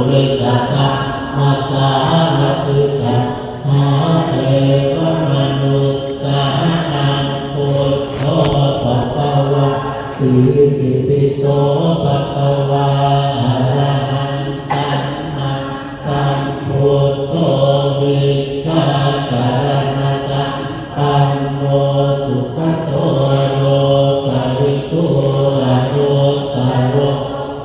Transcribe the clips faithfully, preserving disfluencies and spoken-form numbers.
purisadammasārathi satthā devamanussānaṃ buddho bhagavāti. Itipi so bhagavā arahaṃ sammāsambuddho vijjācaraṇasampanno sugato lokavidū anuttaro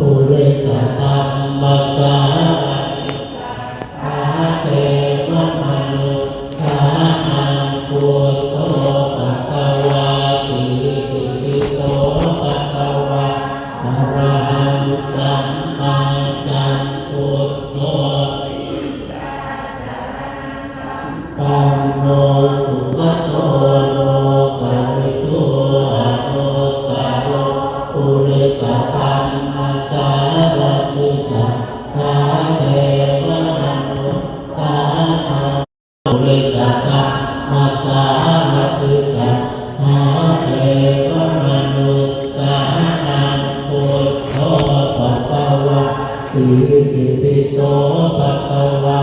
purisadammasārathi satthā devamanussānaṃ buddho bhagavāti. Itipi so bhagavā arahaṃ sammāsambuddho panno sugato lokavidū anuttaro purisadammasārathi satthā devamanussānaṃ purisadammasārathi satthā devamanussānaṃ buddho bhagavāti. Itipi so bhagavā